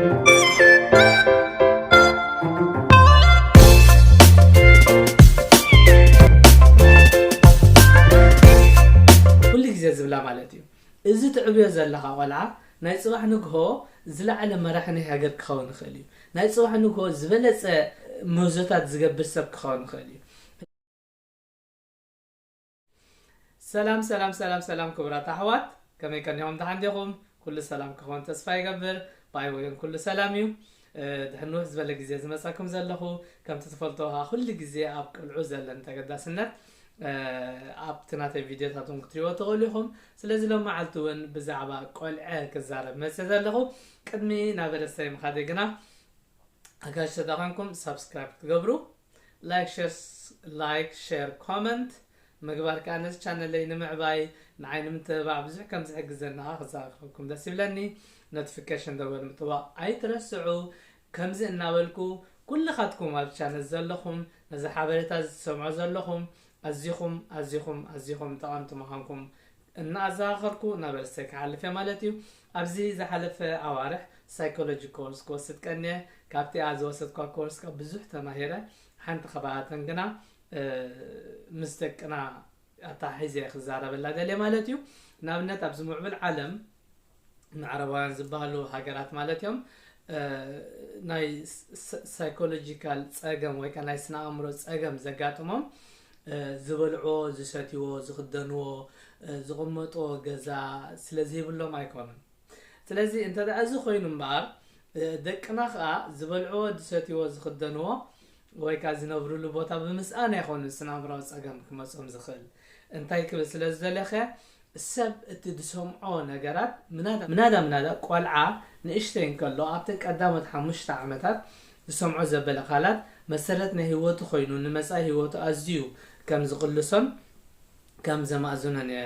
ኩሉ ግዜ ዝብላ ማለት እዩ። እዚ ትዕብዮ ዘለኻ ቆልዓ ናይ ጽባሕ ንግሆ ዝለዓለ መራሒ ናይ ሃገር ክኸውን ይኽእል እዩ። ናይ ጽባሕ ንግሆ ዝበለጸ ምህዞታት ዝገብር ሰብ ክኸውን ይኽእል እዩ። ሰላም ሰላም ሰላም ሰላም ክቡራት ኣሕዋት፣ ከመይ ቀኒኹም? ደሓን ዲኹም? ኩሉ ሰላም ክኸውን ተስፋ ይገብር። ብኣይ ወገን ኩሉ ሰላም እዩ። ድሕን ውሕ ዝበለ ግዜ ዝመጻኩም ዘለኹ፣ ከምቲ ትፈልጦ ከኣ ኩሉ ግዜ ኣብ ቆልዑ ዘለን ተገዳስነት ኣብቲ ናተይ ቪድዮታት እውን ክትሪእዎ ትኽእሉ ኢኹም። ስለዚ ሎም መዓልቲ እውን ብዛዕባ ቆልዐ ክዛረብ መጽእ ዘለኹ። ቅድሚ ናብ ርእሰይ ምኻደይ ግና ኣጋሽ ተተኾንኩም ሳብስክራይብ ክትገብሩ፣ ላይክ ሸር ላይክ ሸር ኮመንት ምግባር ከኣ ነዚ ቻነለይ ንምዕባይ ንዓይ ንምትብባዕ ብዙሕ ከም ዝሕግዘኒ ከኣ ክዛረበኩም ደስ ይብለኒ። ኖቲፊኬሽን ደወል ምጥዋቕ ኣይትረስዑ። ከምዚ እናበልኩ ኩልኻትኩም ኣብ ቻነል ዘለኹም ነዚ ሓበሬታ ዝሰምዖ ዘለኹም ኣዚኹም ኣዚኹም ኣዚኹም ጠቐምቲ ምዃንኩም እናኣዘኻኸርኩ ናብ ርእሰይ ክሓልፍ እየ ማለት እዩ። ኣብዚ ዝሓለፈ ኣዋርሕ ሳይኮሎጂ ኮርስ ክወስድ ቀንየ። ካብቲኣ ዝወሰድኳ ኮርስ ካብ ብዙሕ ተማሂረ። ሓንቲ ከባትን ግና ምስ ደቅና ኣተሓሒዘ ክዛረበላ ደልየ ማለት እዩ። ንኣብነት ኣብዚ ምዕብል ዓለም ምዕራባውያን ዝበሃሉ ሃገራት ማለት እዮም ናይ ሳይኮሎጂካል ጸገም ወይ ከዓ ናይ ስነ ኣእምሮ ጸገም ዘጋጥሞም ዝበልዕዎ፣ ዝሰትይዎ፣ ዝኽደንዎ፣ ዝቕመጥዎ ገዛ ስለ ዘይብሎም ኣይኮኑን። ስለዚ እንተ ደኣ እዚ ኮይኑ እምበኣር ደቅና ከኣ ዝበልዕዎ፣ ዝሰትይዎ፣ ዝኽደንዎ ወይ ከኣ ዝነብርሉ ቦታ ብምስኣን ኣይኮኑን ስነ ኣእምራዊ ጸገም ክመጾም ዝኽእል። እንታይ ክብል ስለ ዝደለኸ ሰብ እቲ ዝሰምዖ ነገራት ምናዳ ምናዳ ምናዳ ቆልዓ ንእሽተይ እንከሎ ኣብተን ቀዳሞት ሓሙሽተ ዓመታት ዝሰምዖ ዘበለ ቃላት መሰረት ናይ ህይወቱ ኮይኑ ንመጻኢ ህይወቱ ኣዝዩ ከም ዝቕልሶን ከም ዘማእዝኖን እየ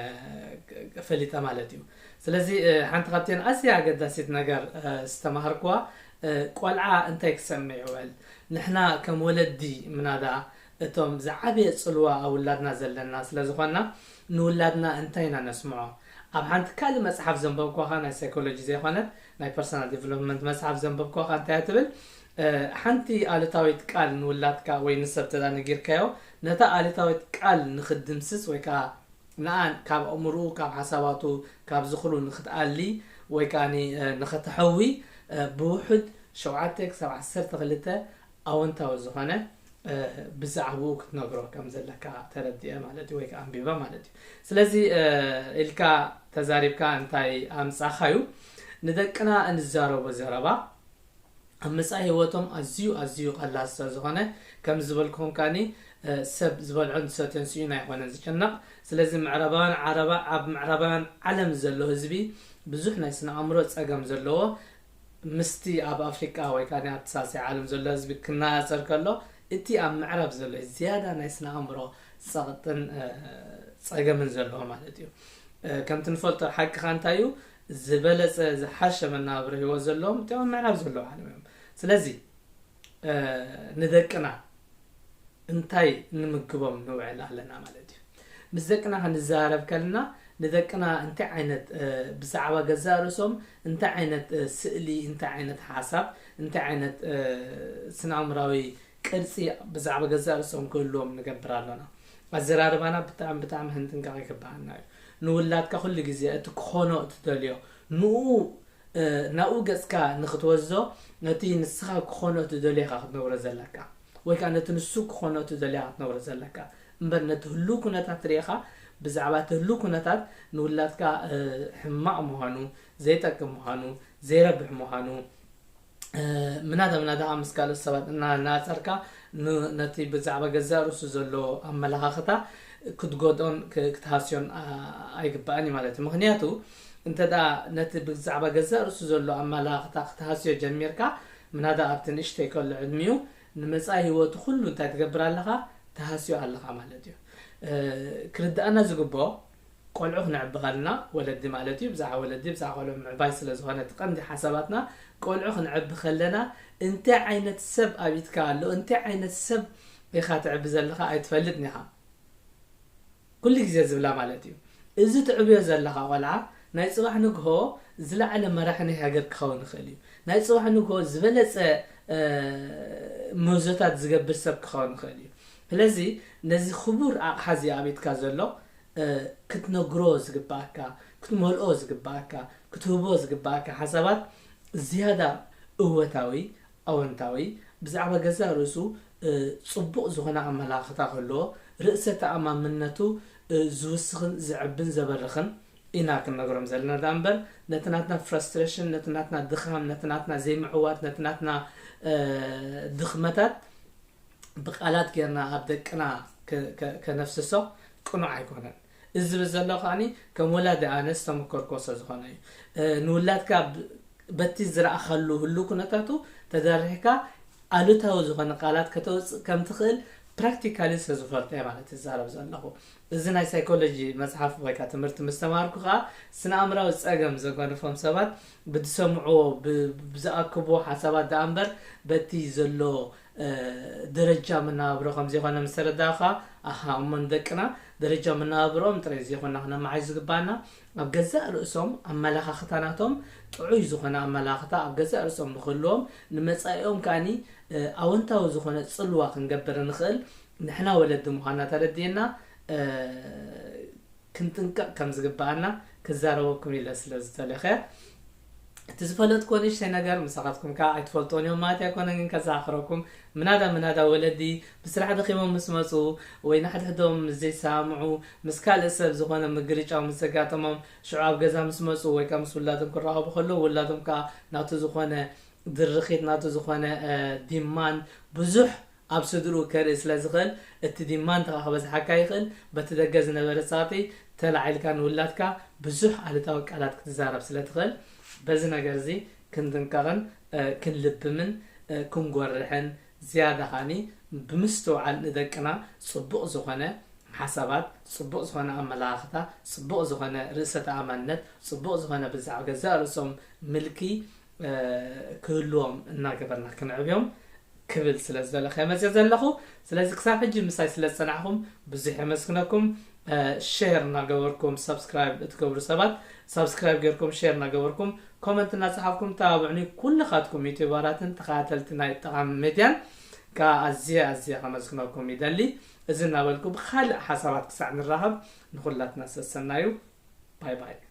ፈሊጠ ማለት እዩ። ስለዚ ሓንቲ ካብተን ኣዝያ ኣገዳሲት ነገር ዝተማሃርኩዋ ቆልዓ እንታይ ክሰምዕ ይውዕል፣ ንሕና ከም ወለዲ ምናዳ እቶም ዝዓበየ ጽልዋ ኣብ ውላድና ዘለና ስለ ዝኾንና ንውላድና እንታይ ኢና ነስምዖ? ኣብ ሓንቲ ካልእ መጽሓፍ ዘንበብኳ ኸኣ ናይ ሳይኮሎጂ ዘይኮነት ናይ ፐርሰናል ዲቨሎፕመንት መጽሓፍ ዘንበብኳ ኸኣ እንታይ እያ ትብል? ሓንቲ ኣሉታዊት ቃል ንውላድካ ወይ ንሰብ ተዳ ነጊርካዮ ነታ ኣሉታዊት ቃል ንኽድምስስ ወይ ከኣ ንኣ ካብ ኣእምርኡ ካብ ሓሳባቱ ካብ ዝኽሩ ንኽትኣሊ ወይ ከኣ ንኸተሐዊ ብውሑድ ሸውዓተ ክሳብ ዓሰርተ ክልተ ኣወንታዊ ዝኾነ ብዛዕባኡ ክትነግሮ ከም ዘለካ ተረዲአ ማለት እዩ ወይ ከኣ ኣንቢበ ማለት እዩ። ስለዚ ኢልካ ተዛሪብካ እንታይ ኣምጻኻዩ? ንደቅና እንዛረቦ ዘረባ ኣብ መጻኢ ህይወቶም ኣዝዩ ኣዝዩ ቀላል ስለ ዝኾነ ከም ዝበልኩኹም ከኣኒ ሰብ ዝበልዖን ዝሰትዮን ስኢኑ ኣይኮነን ዝጭነቕ። ስለዚ ምዕራባውያን ዓረባ ኣብ ምዕራባውያን ዓለም ዘሎ ህዝቢ ብዙሕ ናይ ስነ ኣእምሮ ጸገም ዘለዎ ምስቲ ኣብ ኣፍሪቃ ወይ ከኣ ኣብቲ ሳልሳይ ዓለም ዘሎ ህዝቢ ክነጻጸር ከሎ እቲ ኣብ ምዕራብ ዘሎ ዝያዳ ናይ ስነ ኣእምሮ ጸቕጥን ጸገምን ዘለዎ ማለት እዩ። ከምቲ ንፈልጦ ሓቅኻ እንታይ እዩ ዝበለጸ ዝሓሸ መናብሮ ህይወት ዘለዎም እቲኦም ኣብ ምዕራብ ዘለዉ ዓለም እዮም። ስለዚ ንደቅና እንታይ ንምግቦም ንውዕል ኣለና ማለት እዩ። ምስ ደቅና ክንዘራረብ ከለና ንደቅና እንታይ ዓይነት ብዛዕባ ገዛእ ርእሶም እንታይ ዓይነት ስእሊ እንታይ ዓይነት ሓሳብ እንታይ ዓይነት ስነ ኣእምራዊ ቅርጺ ብዛዕባ ገዛእ ርእሶም ክህልዎም ንገብር ኣሎና። ኣዘራርባና ብጣዕሚ ብጣዕሚ ክንጥንቀቕ ይግብኣና እዩ። ንውላድካ ኩሉ ግዜ እቲ ክኾኖ እትደልዮ ንኡ ናብኡ ገጽካ ንኽትወስዶ ነቲ ንስኻ ክኾኖ እትደልዮ ኢኻ ክትነብሮ ዘለካ ወይ ከዓ ነቲ ንሱ ክኾኖ እትደልዮ ኢኻ ክትነብሮ ዘለካ እምበር ነቲ ህሉው ኩነታት ርኢኻ ብዛዕባ እቲ ህሉው ኩነታት ንውላድካ ሕማቕ ምዃኑ ዘይጠቅም ምዃኑ ዘይረብሕ ምዃኑ ምናዳ ምናዳ ምስ ካልኦት ሰባት እናነፃፀርካ ነቲ ብዛዕባ ገዛእ ርእሱ ዘሎ ኣመለኻኽታ ክትጎድኦን ክትሃስዮን ኣይግባእን እዩ ማለት እዩ። ምክንያቱ እንተ ደኣ ነቲ ብዛዕባ ገዛእ ርእሱ ዘሎ ኣመለኻኽታ ክትሃስዮ ጀሚርካ ምናዳ ኣብቲ ንእሽተይ ከሎ ዕድሚኡ ንመፃኢ ህይወቱ ኩሉ እንታይ ትገብር ኣለኻ? ትሃስዮ ኣለኻ ማለት እዩ። ክርድኣና ዝግብኦ ቆልዑ ክነዕቢ ከለና ወለዲ ማለት እዩ ብዛዕባ ወለዲ ብዛዕባ ቆልዑ ምዕባይ ስለ ዝኾነ እቲ ቀንዲ ሓሳባትና ቆልዑ ክነዕቢ ከለና እንታይ ዓይነት ሰብ ኣብ ኢድካ ኣሎ እንታይ ዓይነት ሰብ ኢኻ ተዕቢ ዘለኻ ኣይትፈልጥን ኢኻ ኩሉ ግዜ ዝብላ ማለት እዩ እዚ ተዕብዮ ዘለኻ ቆልዓ ናይ ፅባሕ ንግሆ ዝለዓለ መራሒ ናይ ሃገር ክኸውን ይኽእል እዩ። ናይ ጽባሕ ንግሆ ዝበለጸ ምህዞታት ዝገብር ሰብ ክኸውን ይኽእል እዩ። ስለዚ ነዚ ክቡር ኣቕሓ እዚ ኣብ ኢድካ ዘሎ ክትነግሮ ዝግባኣካ፣ ክትመልኦ ዝግባኣካ፣ ክትህቦ ዝግባኣካ ሓሳባት ዝያዳ እወታዊ፣ ኣወንታዊ፣ ብዛዕባ ገዛእ ርእሱ ጽቡቕ ዝኾነ ኣመላኽታ ክህልዎ፣ ርእሰ ተኣማምነቱ ዝውስኽን ዘዕብን ዘበርኽን ኢና ክንነግሮም ዘለና። ደኣ እምበር ነቲ ናትና ፍራስትሬሽን፣ ነቲ ናትና ድኻም፣ ነቲ ናትና ዘይምዕዋት፣ ነቲ ናትና ድኽመታት ብቃላት ጌርና ኣብ ደቅና ከነፍስሶ ቅኑዕ ኣይኮነን። እዚ ዝብል ዘሎ ከዓኒ ከም ወላዲ ኣነ ዝተመከርኮ ስለ ዝኾነ እዩ። ንውላድካ በቲ ዝረኣኻሉ ህሉ ኩነታቱ ተደሪሕካ ኣሉታዊ ዝኾነ ቃላት ከተውፅእ ከም ትኽእል ፕራክቲካሊ ስለ ዝፈልጦ እየ ማለት ይዛረብ ዘለኹ። እዚ ናይ ሳይኮሎጂ መፅሓፍ ወይ ከዓ ትምህርቲ ምስ ተማሃርኩ ከዓ ስነ ኣእምራዊ ፀገም ዘጓነፎም ሰባት ብዝሰምዕዎ ብዝኣክብዎ ሓሳባት ደኣ እምበር በቲ ዘሎ ደረጃ መነባብሮ ከም ዘይኮነ ምስ ተረዳእኻ፣ ኣሃ እሞ ንደቅና ደረጃ መነባብሮኦም ጥራይ ዘይኮና ክነመሓይሽ ዝግባና፣ ኣብ ገዛእ ርእሶም ኣመላኻኽታ ናቶም ጥዑይ ዝኾነ ኣመላኽታ ኣብ ገዛእ ርእሶም ንክህልዎም፣ ንመጻኢኦም ከኣኒ ኣወንታዊ ዝኾነ ጽልዋ ክንገብር ንኽእል ንሕና ወለዲ ምዃንና ተረዲእና ክንጥንቀቕ ከም ዝግባኣና ክዛረበኩም ኢለ ስለ ዝተለኸ፣ እቲ ዝፈለጥኩዎ ንእሽተይ ነገር ምሳኻትኩም ከዓ ኣይትፈልጦን እዮም ማለት ኣይኮነን፣ ግን ከዘኻኽረኩም፣ ምናዳ ምናዳ ወለዲ ብስራሕ ደኺሞም ምስ መፁ ወይ ንሓድሕዶም ምስ ዘይሰማምዑ ምስ ካልእ ሰብ ዝኾነ ምግርጫው ምስ ዘጋጠሞም ሽዑ ኣብ ገዛ ምስ መፁ ወይ ከዓ ምስ ውላዶም ክራኸቡ ከለዉ ውላዶም ከዓ ናቱ ዝኾነ ድርኺት ናቱ ዝኾነ ዲማንድ ብዙሕ ኣብ ስድርኡ ከርኢ ስለ ዝኽእል፣ እቲ ዲማንድ ከዓ ክበዝሓካ ይኽእል። በቲ ደገ ዝነበረ ጸቕጢ ተላዒልካ ንውላድካ ብዙሕ ኣሉታዊ ቃላት ክትዛረብ ስለ ትኽእል፣ በዚ ነገር እዚ ክንጥንቀቕን ክንልብምን ክንጎርሕን ዝያዳ ከዓኒ ብምስትውዓል ንደቅና ጽቡቕ ዝኾነ ሓሳባት፣ ጽቡቕ ዝኾነ ኣመለኻኽታ፣ ጽቡቕ ዝኾነ ርእሰ ተኣማንነት፣ ጽቡቕ ዝኾነ ብዛዕባ ገዛእ ርእሶም ምልኪ ክህልዎም እናገበርና ክንዕብዮም ክብል ስለ ዝደለኹ እየ መፅእ ዘለኹ። ስለዚ ክሳብ ሕጂ ምሳይ ስለ ዝፀናሕኹም ብዙሕ የመስግነኩም። ሼር እናገበርኩም ሳብስክራይብ እትገብሩ ሰባት ሳብስክራይብ ጌርኩም ሼር እናገበርኩም ኮመንት እናፀሓፍኩም ተባብዕኒ። ኩልኻትኩም ዩቲዩበራትን ተኸታተልቲ ናይ ጠቓሚ ሜድያን ከዓ ኣዝየ ኣዝየ ከመስግነኩም ይደሊ። እዚ እናበልኩ ብኻልእ ሓሳባት ክሳዕ ንራኸብ ንኹላትና ሰሰናዩ። ባይ ባይ።